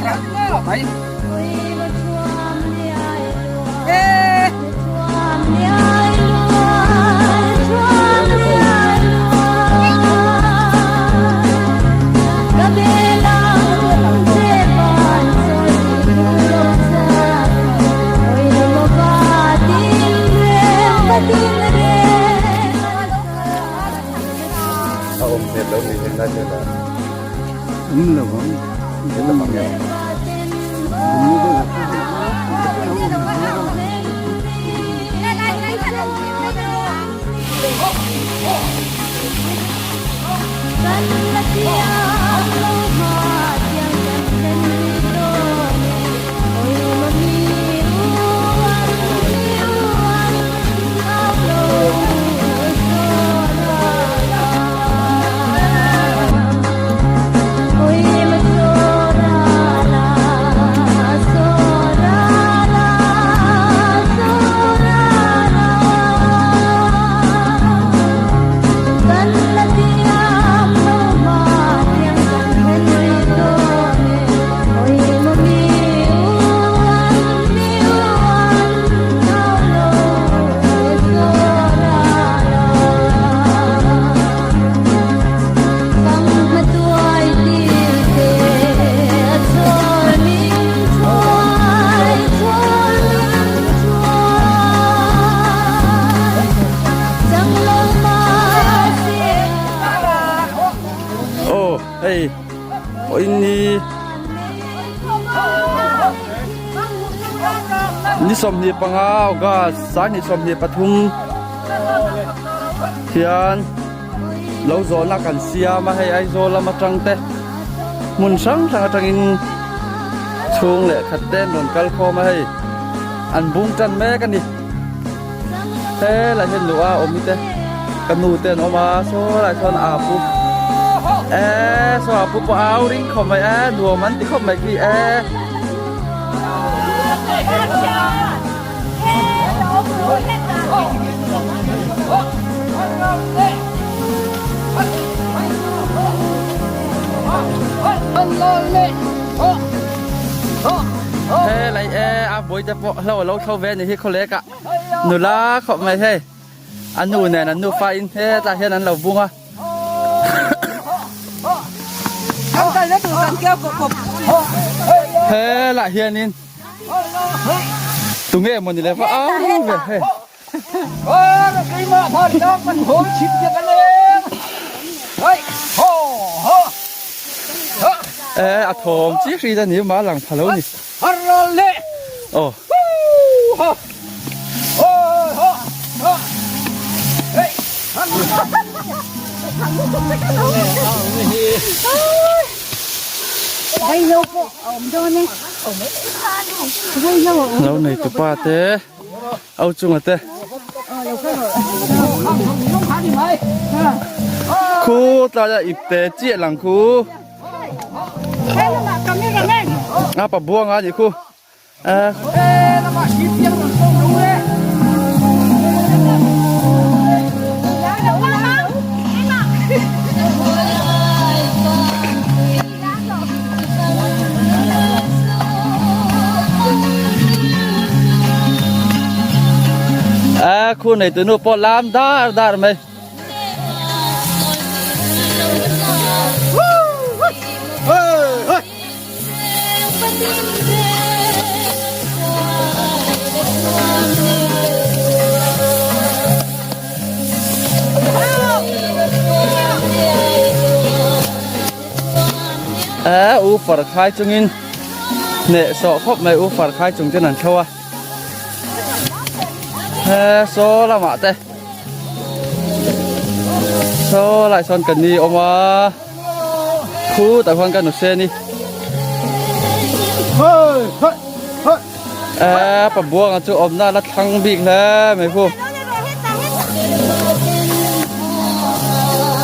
A awm hmel lo ni heng lai hmel a. Awm lo ang. Heta mang em. Aw hei pawhin ni ni 25 August 2023 hian lo zawhna kan siam a hei Aizawl lam atang te hmun hrang hrang atangin chhung leh khat te an rawn kal khawm a hei an bung tan mek a ni helai hian luh a awm te ka nu te an awm a saw lai chuan a pu eee saw a pu pawh au ring khawp mai e nuam an ti khawp mai khi e. Helai e a buai te pawh hlo alo thlo ve a ni hi khawlek ah nula khawp mai hei a nu nen an nufa in hetah hian an lo bung a. Helai hianin Tunge mawni le va au ve hei. E a thawm chi hri ta ni ma lang pha lo ni. Aw. Lo nei tupa te au chunga te khu tlai a ip te chiah lang khu a pa buanga ni khu. A khu nei tunu pawh lam dar dar mai. Aa u far khai chungin hneh sawh khawp mai u far khai chung chuan an thlo a he saw lamah te saw lai sawn ka ni awm a. Khu tah khuan ka nuse ni. Eee pa buanga chu awmna la thlang bik hle mai khu.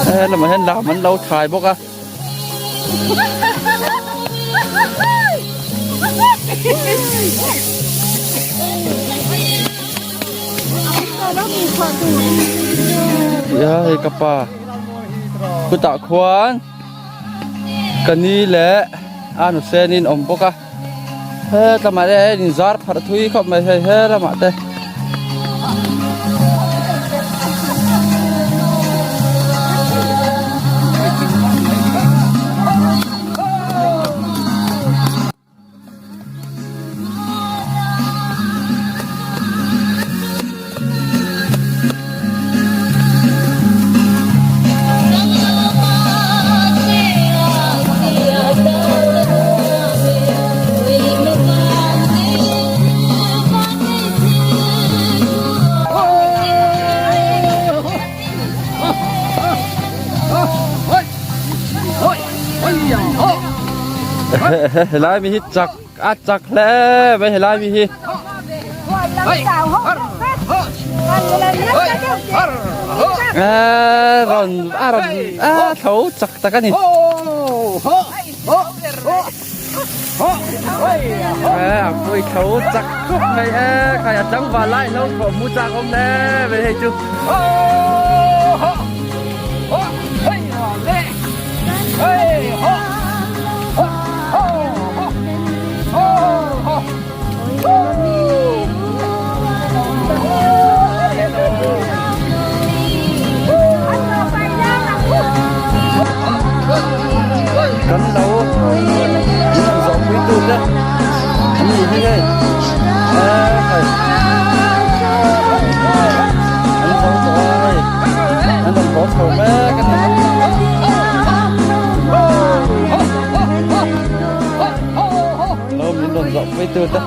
He lamah hian lam an lo thai bawk a. Ia hei ka pa. Kutah khuan ka ni leh. a nu senin awm bawk a hetlama te hian in zar pharh thui khawp mai hei he lamah te. Helai mi hi chak a chak hle mai helai mi hi. Rawn a rawn a tho chak tak a ni. A pui tho chak khawp mai e khai a tlangval lai lo khawh mu chak awm hle mai hei chu. Kan lo min rawn zawh pui tu te an ni hi hei hei an zo tawh a hei an rawn haw chho mek a ni. Lo min rawn zawh pui tu te.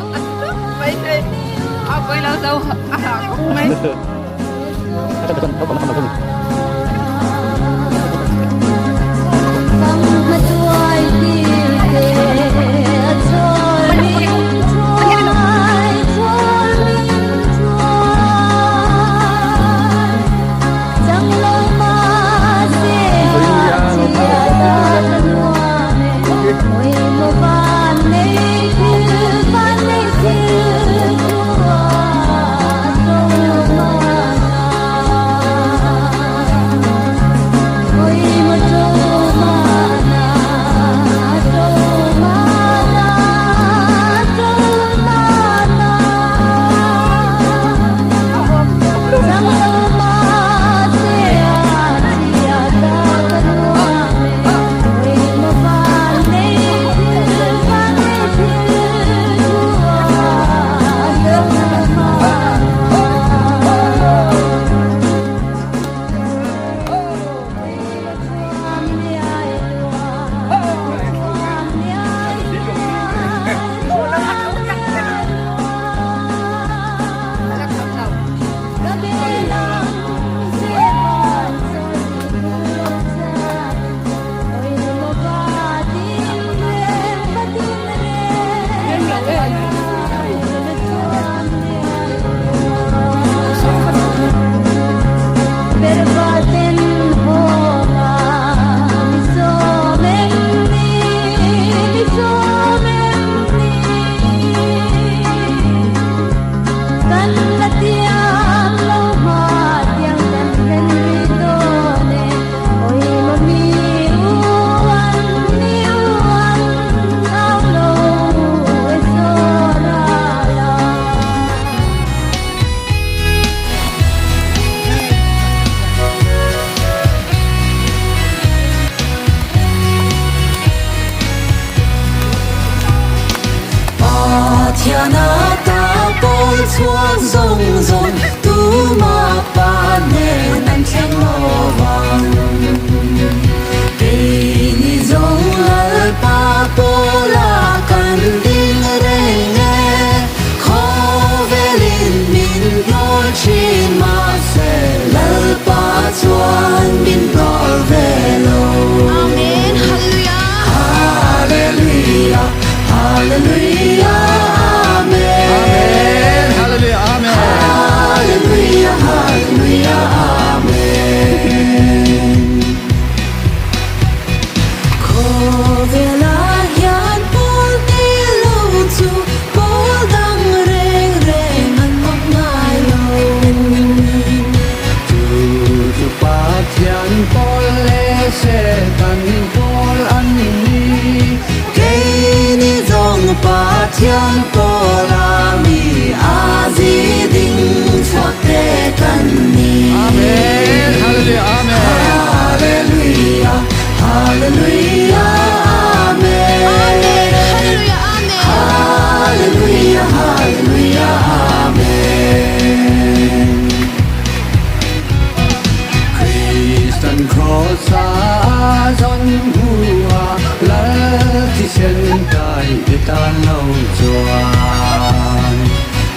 Hallelujah Amen. Amen. Hallelujah. Amen. Hallelujah Hallelujah Amen. Kristan kraws a zawn hua Lal thisen kai i tan lo chuan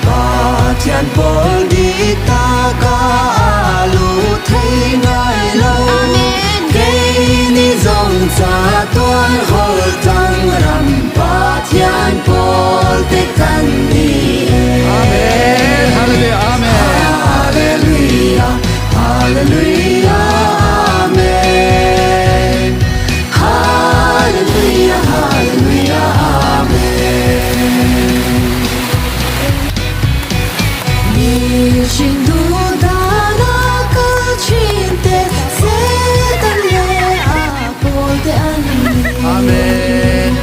Pathian pawl dik taka a lut thei ngai lo Amen. Keini zawng chatuan hawl tlang ram Pathian pawl te kan ni e. Amen. Hallelujah. Amen. Hallelujah, Hallelujah, Amen. Hallelujah, Hallelujah, Amen. Mihring duh dana kal thin te Setan leh a pawl te an ni. Amen.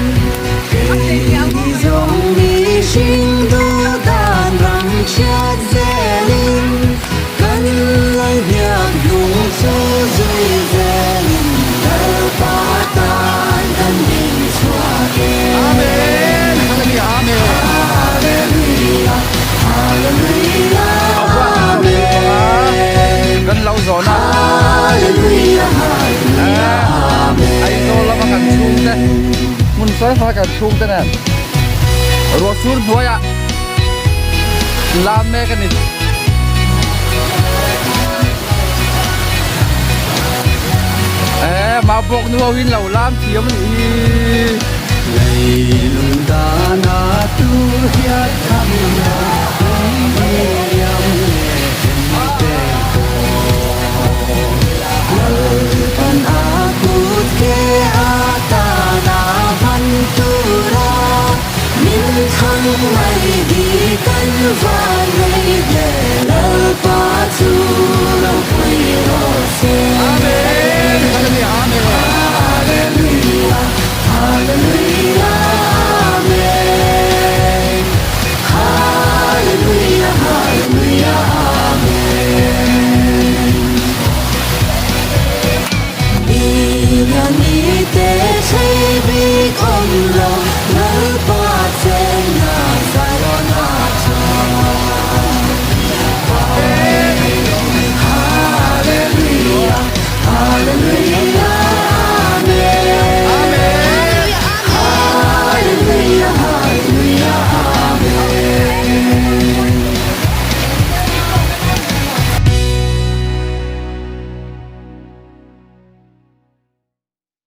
Keini zawng mihring duh dan ram chhiat zelin kan lalhniak hnung chu zui zelin Lalpa tan kan ding chhuak e. Amen. Hallelujah. Amen. Hallelujah, Hallelujah, Amen. Kan lo zawhna. Hallelujah, Hallelujah, Amen. Aizawl lama kan chhungte hmun sawi hma kan chhungte nen ruah sur hnuaiah lam mek a ni. Eh, mau bawk nu ho in lo lam thiam a nih hi. Leilung dana tu hiat tham na.